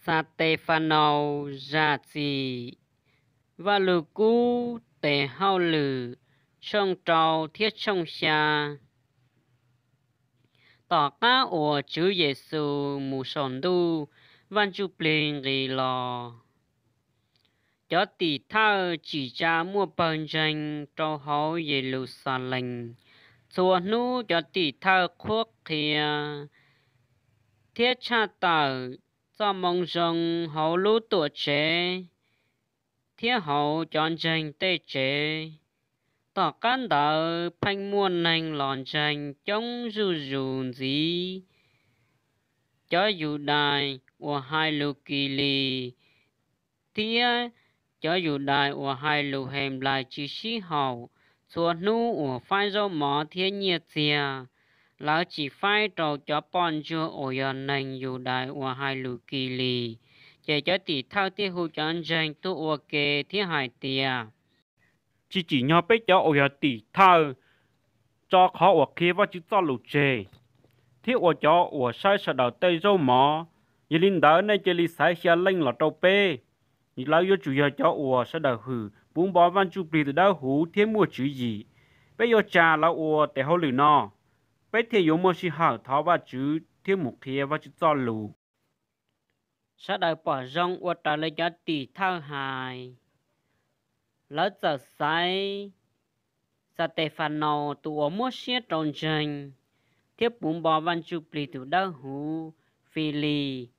Xatefanaus zam txim. Vajluskub Tes Hauj Lwm tshooj rau thiab tshooj xya. Tom qab uas Tswv Yexus mus saum ntuj, Vaj Ntsujplig nqis los, cov tim thawj tsim tsa muaj pawg ntseeg rau hauv Yeluxalees. Txhua hnub cov tim thawj qhuab qhia thiab tshaj tawm Txojmoo Zoo hauv lub Tuamtsev thiab hauv cov ntseeg tej tsev. Tom qab ntawd pheej muaj neeg los ntseeg coob zuj zus ntxiv, cov Yudais uas hais lus Kilis thiab cov Yudais uas hais lus Henplais tsis sib haum. Txhua hnub uas faib zaub mov thiab nyiaj txiag, lawv tsis faib rau cov poj ntsuam uas yog neeg Yudais uas hais lus Kilis. Ces cov tim thawj thiaj hu cov ntseeg tuaj ua ke thiab hais tias, Tsis tsim nyog peb cov uas yog tim thawj tso qhov uas qhia Vajtswv Txojlus tseg thiab ua cov uas saib sawv daws tej zaub mov. Yog li ntawd nej cia li xaiv xya leej los rau peb. Lawv yuav tsum yog cov uas sawv daws hwm puv npo Vaj Ntsujplig tus Dawbhuv thiab muaj tswv yim. Peb yuav tsa lawv ua tes hauj lwm no, peb thiaj yuav muaj sij hawm thov Vajtswv thiab mus qhia Vajtswv Txojlus. Sawv daws pom zoo ua raws li cov tim thawj hais. Lawv txawm xaiv Xatefanaus tus uas muab siab rau ntseeg thiab puv npo Vaj Ntsujplig tus Dawbhuv, Filis,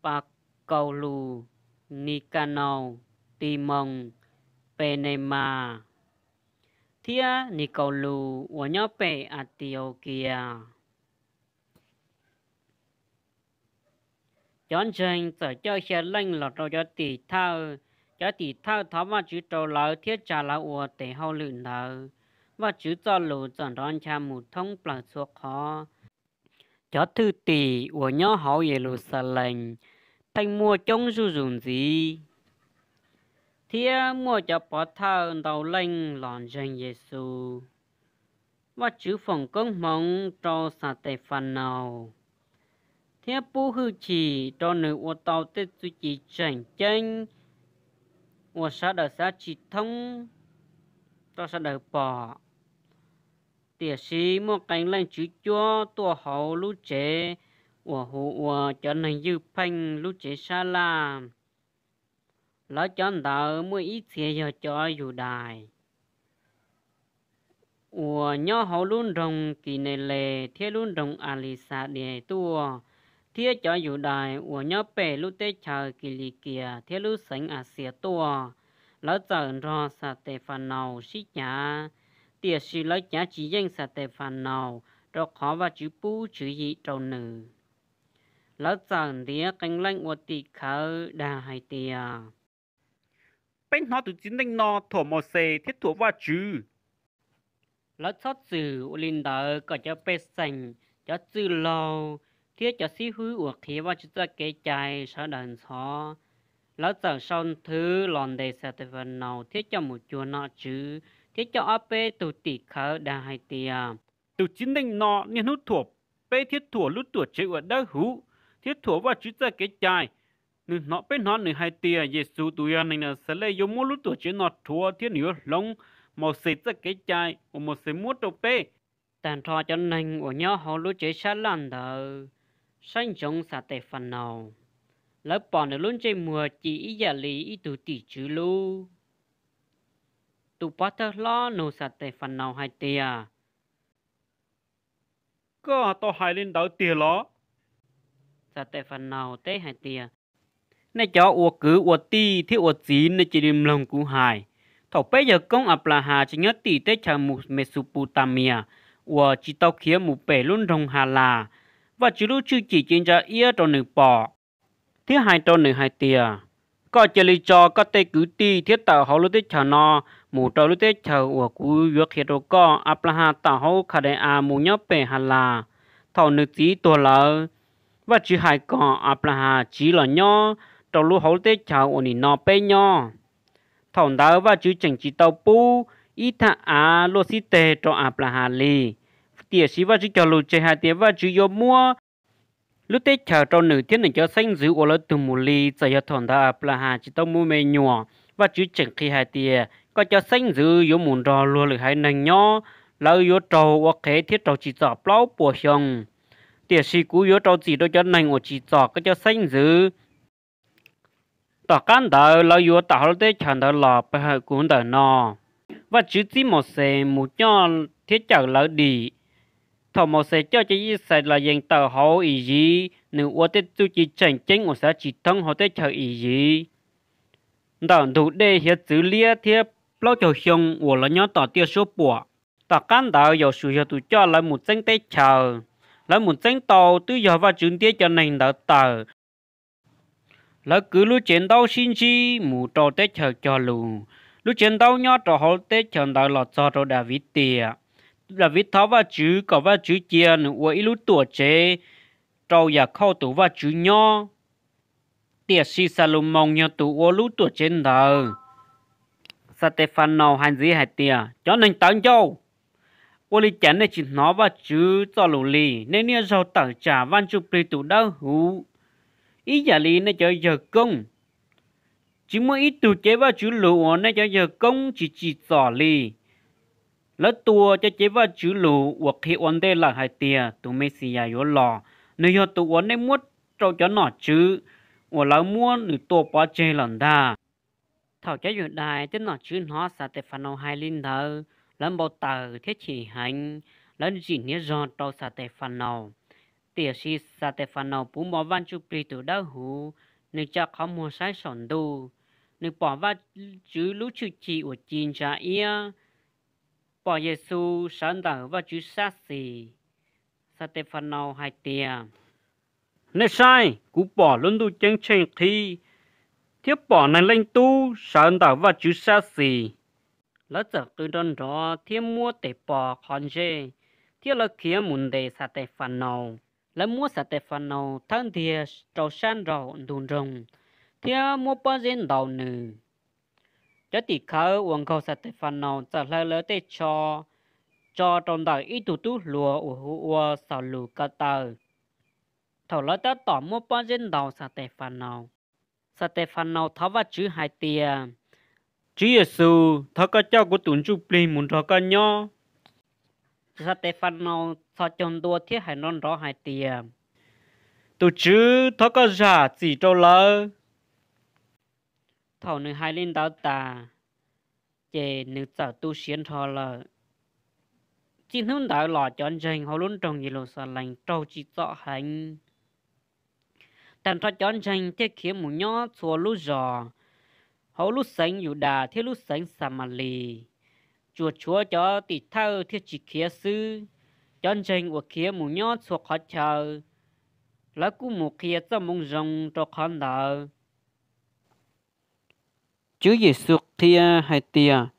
Pakaulus, Nikanaus, Timoos, Penemas thiab Nikaulus uas nyob pem Antiokias. Cov ntseeg txawm coj xya leej los rau cov tim thawj. Cov tim thawj thov Vajtswv rau lawv thiab tsa lawv ua tes hauj lwm ntawd. Vajtswv Txojlus txawm nrov ncha mus thoob plaws txhua qhov. Cov thwj tim uas nyob hauv Yeluxalees pheej muaj coob zuj zus ntxiv, thiab muaj cov pov thawj ntau leej los ntseeg Yexus. Vajtswv foom koob hmoov rau Xatefanaus thiab pub hwj chim rau nws ua tau tej txuj ci tseem ceeb uas sawv daws xav tsis thoob rau sawv daws pom. Tiam sis muaj qee leej tswv cuab tuaj hauv lub tsev uas hu ua cov neeg ywj pheej lub tsev sab laj. Lawv cov ntawd muaj ib txhia yog cov Yudais uas nyob hauv lub nroog Kineles thiab lub nroog Alixades tuaj, thiab cov Yudais uas nyob pem lub teb chaws Kilikias thiab lub xeev Axias tuaj. Lawv txawm nrog Xatefanaus sib cav, tiam sis lawv cav tsis yeej Xatefanaus, rau qhov Vajtswv pub tswv yim rau nws. Lawv txawm ntiav qee leej ua tim khawv dag hais tias, Peb hnov tus txiv neej no thuam Mauxes thiab thuam Vajtswv. Lawv txhob txwm ua li ntawd kom cov pej xeem, cov txwj laug, thiab cov xib hwb uas qhia Vajtswv txoj kev cai sawv daws ntxhov. Lawv txawm sau nthwv los ntes Xatefanaus thiab coj mus cuag nom tswv, thiab coj ob peb tug tim khawv dag hais tias, Tus txiv neej no niaj hnub thuam peb thiab thuam lub Tuamtsev uas dawb huv, thiab thuam Vajtswv txoj kev cai. Nws hnov, peb hnov nws hais tias Yexus tus yog neeg Naxales yuav muab lub Tuamtsev no rhuav thiab nws yuav hloov Mauxes txoj kev cai uas Mauxes muab rau peb. Tag nrho cov neeg uas nyob hauv lub tsev sab laj ntawd saib ntsoov Xatefanaus. Lawv pom nws lub ntsej muag ci ib yam li ib tug tim tswv lub. Tus pov thawj hlob nug Xatefanaus hais tias, Koj tau hais li ntawd tiag los? Xatefanaus teb hais tias, Nej cov ua kwv ua tij thiab ua txiv, nej cia li mloog kuv hais. Thaum peb yawg koob Anplahas tseem nyob tim teb chaws Mexuputamias uas tsis tau khiav mus pem lub nroog Halas, Vajtswv lub tshwj chim ci ntsa iab rau nws pom, thiab hais rau nws hais tias, Koj cia li tso koj tej kwv tij thiab tawm hauv lub teb chaws no mus rau lub teb chaws uas kuv yuav qhia rau koj. Anplahas tawm hauv Khade-as mus nyob pem Halas. Thaum nws txiv tuag lawm, Vajtswv hais kom Anplahas tsiv los nyob rau lub hauv lub teb chaws uas nim no peb nyob. Thaum ntawd Vajtswv tseem tsis tau pub ib thaj av luaj xib teg rau Anplahas li, tiam sis Vajtswv cog lus tseg hais tias Vajtswv yuav muab lub teb chaws rau nws thiab nws cov xeeb ntxwv ua lawv tug mus li. Txawm yog thaum ntawd Anplahas tsis tau muaj me nyuam, Vajtswv tseem qhia hais tias koj cov xeeb ntxwv yuav mus nrog luag lwm haiv neeg nyob, lawv yuav raug ua qhev thiab raug tsim txom plaub puas xyoo. Tiam sis kuv yuav rau txim rau cov neeg uas tsim txom koj cov xeeb ntxwv. Tom qab ntawd lawv yuav tawm hauv lub teb chaws ntawd los pe hawm kuv ntawm no. Vajtswv txib Mauxes mus coj thiab cawm lawv dim. Thaum Mauxes coj cov Yixalayees tawm hauv Iziv, nws ua tej txuj ci tseem ceeb uas xav tsis thoob hauv teb chaws Iziv, ntawm ntug dej hiav txwv liab thiab plaub caug xyoo uas lawv nyob tom tiaj suab puam. Tom qab ntawd Yausuas yog tus coj lawv mus txeeb teb chaws. Lawv mus txeeb tau twb yog Vajtswv ntiab cov neeg ntawd tawm. Lawv kwv lub tsev ntaub sib ntsib mus rau teb chaws cog lus. Lub tsev ntaub nyob rau hauv teb chaws ntawd los txog rau Daviv tiam. Daviv thov Vajtswv kom Vajtswv cia nws ua ib lub tuam tsev rau Yakhauj tus Vajtswv nyob, tiam sis Xalumoos yog tus ua lub tuam tsev ntawd. Xatefanaus hais ntxiv hais tias, Cov neeg tawv ncauj, ua li cas nej tsis hnov Vajtswv txoj lus li? Nej niaj zaug tawm tsam Vaj Ntsuj Plig tus Dawbhuv ib yam li nej cov yawg koob. Tsis muaj ib tug cev Vajtswv lus uas nej cov yawg koob tsis tsim txom li. Lawv tua cov cev Vajtswv lus uas qhia ua ntej lawm hais tias tus Mexiyas yuav los, nws yog tus uas nej muab rau cov nom tswv uas lawv muab nws tua pov tseg lawm ntag. Thaum cov Yudais thiab nom tswv hnov Xatefanaus hais li ntawd, lawv npau taws thiab chim heev, lawv ntsim hniav zog rau Xatefanaus. Tiam sis Xatefanaus puv npo Vaj Ntsuj Plig tus Dawbhuv, nws tsa qhov muag saib saum ntuj, nws pom Vajtswv lub tshwj chim uas ci ntsa iab, pom Yexus sawv ntawm Vajtswv sab xis. Xatefanaus hais tias, Nej saib, kuv pom lub ntuj ceeb tsheej qhib, thiab pom Neeg Leej Tub sawv ntawm Vajtswv sab xis. Lawv txawm qw nrov nrov thiab muab tes pos qhov ntsej, thiab lawv khiav mus ntes Xatefanaus. Lawv muab Xatefanaus thawb ntiag rau sab nraum ntug nroog thiab muab pob zeb ntaus nws. Cov tim khawv uas nkaug Xatefanaus txawm hlawv lawv tej tsho tso rau ntawm ib tug tub hluas uas hu ua Xaulus ko taw. Thaum lawv tab tom muab pob zeb ntaus Xatefanaus, Xatefanaus thov Vajtswv hais tias, Tswv Yexus, thov koj coj kuv tus ntsuj plig mus nrog koj nyob. Xatefanaus txhos caug ntua thiab hais nrov nrov hais tias, Tus Tswv, thov koj zam txim rau lawv. Thaum nws hais li ntawd tas, ces nws txawm tu siav nrho lawm. Txij hnub ntawd los cov ntseeg hauv lub nroog Yeluxalees raug tsim txom heev. Tag nrho cov ntseeg thiaj khiav mus nyob txhua lub zos hauv lub xeev Yudas thiab lub xeev Xamalis. Tsuas tshuav cov tim thawj thiaj tsis khiav xwb. Cov ntseeg uas khiav mus nyob txhua qhov chaw, lawv kuj mus qhia txoj moo zoo rau qhov ntawd. Tswv Yexus qhia hais tias,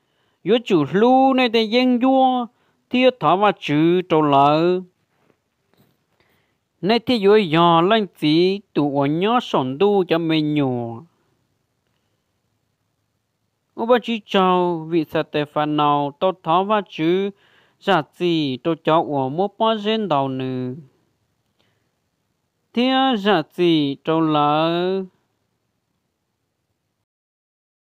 Yuav tsum hlub nej tej yeeb ncuab thiab thov Vajtswv rau lawv, nej thiaj yuav yog Leej Txiv tus uas nyob saum ntuj cov me nyuam. Ua Vajtswv tsaug vim Xatefanaus tau thov Vajtswv zam txim rau cov uas muab pob zeb ntaus nws, thiab zam txim rau lawv.